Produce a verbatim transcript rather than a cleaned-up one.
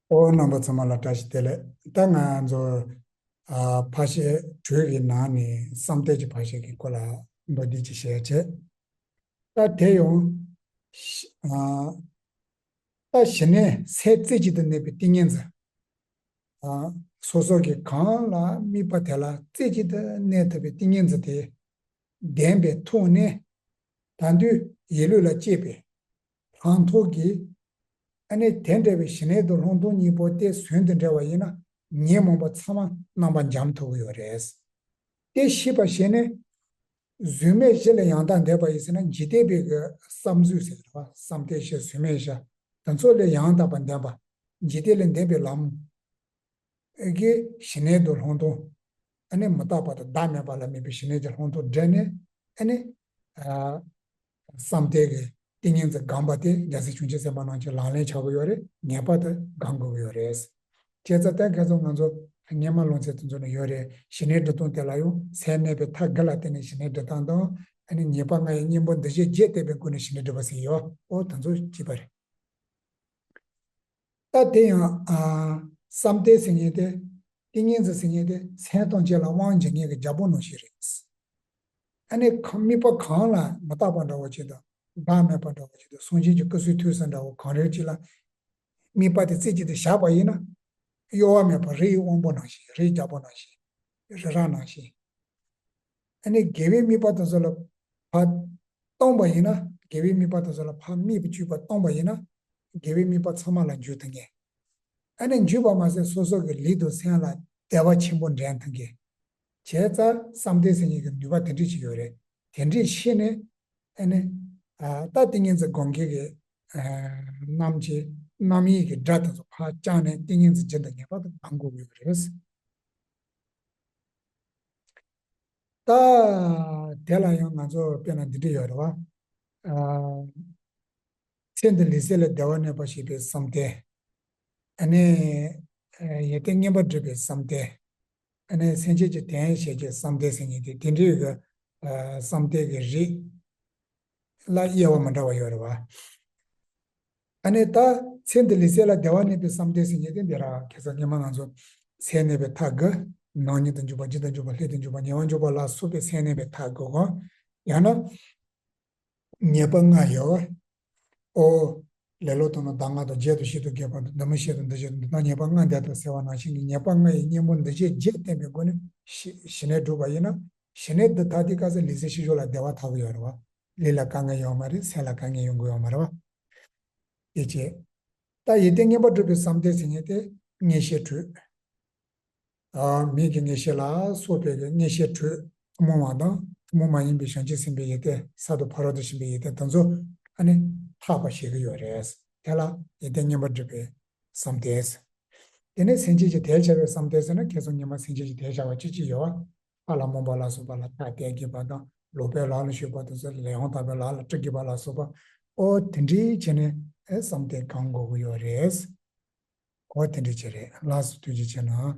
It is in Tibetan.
ཨོ། རྣམ་པ་ཚང་མ་ལ་བཀྲ་ཤིས་བདེ་ལེགས། ད་ང་ཚོ་ཨ་ཕར་ཕྱིན་དྲུག་གི་ནང་ནས་བསམ་གཏན་གྱི་ཕར་ཕྱིན་གྱི་སྐོར་ལ་མདོར་བསྡུས་ཅིག་བཤད་བྱས། ད་དེ་ཡང་ཨ་ད་ཞི་གནས་སེམས་རྩེ་གཅིག་ཏུ་གནས་པའི་ཏིང་ངེ་འཛིན། ཨ་སོ་སོ་གི་གང་ལ་དམིགས་པ་དེ་ལ་རྩེ་གཅིག་ཏུ་གནས་ཐུབ་པའི་ཏིང་ངེ་འཛིན་དེ་ལྡན་པའི་ཐོག་ནས། ད་དུང་ཡིད་ལུས་ལ་སྐྱེས་པའི་ལྷག་མཐོང་གིས། ཨ་ནི་དེ་འདྲ་བའི་ཞི་གནས་དང་ལྷག་མཐོང་གཉིས་པོ་དེ་ཟུང་དུ་འབྲེལ་བ་ཡིན་ན། ཉོན་མོངས་པ་ཚང་མ་རྣམ་པར་འཇོམས་ཐུབ་ཀྱི་ཡོད་རེད། དེ་ཤེས་པ་བྱས་ནས། གཟུགས་མེད་བཞི་ལས་ཡང་དག་འདས་པ་ཡིན་ཟེར་ན། འཇིག་རྟེན་པའི་གི་བསམ་གཟུགས་ཟེར་བ། བསམ་གཏན་བཞི། གཟུགས་མེད་བཞི། དེ་ཚོ་ལས་ཡང་དག་པ་འདས་པ། འཇིག་རྟེན་ལས་འདས་པའི་ལམ་གྱི་ཞི་གནས་དང་ལྷག་མཐོང་། ཨ་ནི་མི་རྟག་པ་དང་བདག་མེད་པ་ལ་དམིགས་པའི་ཞི་གནས་ཀྱི་ལྷག་མཐོང་སྦྲེལ་ནས། ཨ་ནི་ཨ་བསམ་གཏན་གྱི་ཏིང་ངེ་འཛིན་སྒོམ་པ་དེ་རྒྱལ་སྲས་བྱང་ཆུབ་སེམས་དཔའ་རྣམས་ཀྱི་ལག་ལེན་ཆགས་ཀྱི་ཡོད་རེད། ངེས་པར་དུ་སྒོམ་དགོས་ཀྱི་ཡོད་རེད། བྱས་ཙང་ད་ཁ་སང་ང་ཚོ་སྔོན་མ་སློབ་ཚན་དེ་ཚོ་ནས་ཡོད་རེད། ཞི་གནས་སྒྲུབ་སྟངས་དེ་ལ་ཡང་སེམས་གནས་པའི་ཐབས་དགུ་ལ་བརྟེན་ནས་ཞི་གནས་སྒྲུབ་སྟངས་དང་། ཨ་ནི་ཉེས་པ་ལྔ་ཡི་གཉེན་པོ་འདུ་བྱེད་བརྒྱད་བསྟེན་པའི་སྒོ་ནས་ཞི་གནས་སྒྲུབ་པ་ཟེར་ཡོད། ཨོ། དེ་ཚོ་གཅིག་པ་རེད། ད་དེ་ཡང་ཨ་བསམ་གཏན་ཟེར་མཁན་དེ། ཏིང་ངེ་འཛིན་ཟེར་མཁན་དེ་སེམས་ཐམས་ཅད་ལ་དབང་བྱེད་མཁན་གྱི་རྒྱལ་པོ་ནང་བཞིན་རེད། ཨ་ནི་གང་དམིགས་པ་གང་ལ་མི་རྟག་པ་འདྲ་བོ་ཅིག་དང་བདག་མེད་པ་འདྲ་བོ་ཅིག་དང་སངས་རྒྱས་ཀྱི་སྐུ་གསུང་ཐུགས་སུ་འདྲ་བོ་གང་རེད་ཅིག་ལ་དམིགས་པ་དེ་རྩེ་གཅིག་ཏུ་བཞག་པ་ཡིན་ན། གཡོ་བ་མེད་པ་རི་ཡི་དབང་པོ་ནང་བཞིན། རི་ཡི་རྒྱལ་པོ་ནང་བཞིན། རི་རབ་ནང་བཞིན། ཨ་ནི་དགེ་བའི་དམིགས་པ་དེ་ཚོ་ལ་ཕར་བཏང་པ་ཡིན་ན། དགེ་བའི་དམིགས་པ་དེ་ཚོ་ལ་ཕར་དམིགས་པ་བཅུག་པ་བཏང་པ་ཡིན་ན། དགེ་བའི་དམིགས་པ་ཚང་མ་ལ་འཇུག་ཐུབ་མཁན། ཨ་ནི་འཇུག་པ་མ་ཟད་སོ་སོ་གི་ལུས་དང་སེམས་ལ་བདེ་བ་ཆེན་པོ་འདྲེན་ཐུབ་མཁན། བྱས་ཙང་བསམ་གཏན་ཟེར་མཁན་གྱི་ནུས་པ་དེ་འདྲ་ཅིག་ཡོད་རེད། དེ་འདྲ་ཤེས་ནས། ཨ་ནི་ཨ་ད་ཏིང་ངེ་འཛིན་སྒོམ་མཁན་གྱི་ཨ་རྣམ་དབྱེ། རྣམ་དབྱེ་གི་སྒྲ་དེ་ཚོ་ཕར་བཅངས་ནས་ཏིང་ངེ་འཛིན་རྒྱུན་དུ་ངེས་པར་དུ་སྒོམ་དགོས་ཀྱི་ཡོད་རེད། ད་དེ་ལ་ཡང་ང་ཚོ་དཔེར་ན་འདི་འདྲ་ཡོད་རེད་བ། ཨ་ཚེ་འདི་ལུས་ཟད་ལ་བདེ་བར་གནས་པར་བྱེད་པའི་བསམ་གཏན། ཨ་ནི་ཨ་ཡོན་ཏན་མངོན་པར་སྒྲུབ་པའི་བསམ་གཏན། ཨ་ནི་སེམས་ཅན་གྱི་དོན་བྱེད་ཀྱི་བསམ་གཏན་ཟེར་མཁན་དེ། དེ་འདྲའི་གི་ཨ་བསམ་གཏན་གྱི་རིགས་ལ་དབྱེ་བ་མི་འདྲ་བ་ཡོད་རེད་བ། ཨ་ནི་ད་ཚེ་འདི་ལུས་ཟད་ལ་བདེ་བར་གནས་པའི་བསམ་གཏན་ཟེར་མཁན་དེ། འདི་ར་ཁ་སང་སྔོན་མ་ང་ཚོ་སེམས་གནས་པའི་ཐབས་དགུ། ནང་ཉིད་དུ་འཇུག་པ། འཇིག་ཏུ་འཇུག་པ། ལྷོད་དུ་འཇུག་པ། ཉེ་བར་འཇུག་པ་ལ་སོགས་པའི་སེམས་གནས་པའི་ཐབས་དགུ་གོ། ཡང་ན་ཉེས་པ་ལྔ་ཡོད། ཨོ། ལེ་ལོ་དང་ནི་གདམས་ངག་དང་། བརྗེད་དང་ཤེས་དང་རྒོད་པ་དང་། འདུ་མི་ཤེས་དང་འདུ་བྱེད་དང་། འདི་དག་ཉེས་པ་ལྔ་འདས་དང་ཟེར་བ་ནང་བཞིན་གྱི་ཉེས་པ་ལྔ་ཡི་གཉེན་པོ་འདུ་བྱེད་བརྒྱད་བསྟེན་པའི་སྒོ་ནས་ཞི་ཞི་གནས་སྒྲུབ་པ་ཡིན་ན། ཞི་གནས་འདི་ཐོབ་དུས་སྐབས་སུ་ལུས་སེམས་ཤིན་སྦྱོར་ལ་བདེ་བ་ཐོབ་ཀྱི་ཡོད་རེད་བ། ལུས་ལ་དཀའ་ངལ་ཡོང་མ་རེད། སེམས་ལ་དཀའ་ངལ་ཡོང་གི་ཡོད་མ་རེད་བ། དེ་བྱས། ད་ཡོན་ཏན་མངོན་པར་སྒྲུབ་པའི་བསམ་གཏན་ཟེར་མཁན་དེ་མངོན་ཤེས་དྲུག། ཨ་མིག་གི་མངོན་ཤེས་ལ་སོགས་པའི་གི་མངོན་ཤེས་དྲུག་ཐུན་མོང་བ་དང་ཐུན་མོང་མ་ཡིན་པའི་བྱང་ཆུབ་སེམས་དཔའི་ཡོན་ཏན། གསར་དུ་ཕ་རོལ་ཏུ་ཕྱིན་པའི་ཡོན་ཏན་དེ་ཚོ་ཨ་ནི་ཐོབ་པར་བྱེད་ཀྱི་ཡོད་རེད། དེ་ལ་ཡོན་ཏན་མངོན་པར་སྒྲུབ་པའི་བསམ་གཏན། དེ་ནས་སེམས་ཅན་གྱི་དོན་བྱ་བའི་བསམ་གཏན་ཟེར་ན། ཁ་སང་སྔོན་མ་སེམས་ཅན་གྱི་དོན་བྱ་བ་ཅི་ཅི་ཡོད་པ། ཕ་ལ་རྨོངས་པ་ལ་སོགས་པ་ལ་ཐབས་དད་བགྱིས་པ་དང་། ལོག་པའི་ལམ་ལ་ཞུགས་པ་དེ་ཚོ་ལས་དབང་དག་པའི་ལམ་ལ་སྤྲོ་བགྱིས་པ་ལ་སོགས་པ། ཨོ་དེ་འདྲའི་བྱས་ནས་ཨེ་བསམ་གཏན་སྒོམ་དགོས་ཀྱི་ཡོད་རེད། ཨོ་དེ་འདྲའི་བྱས་རེད། ལགས་སོ། ཐུགས་རྗེ་ཆེ་གནང་།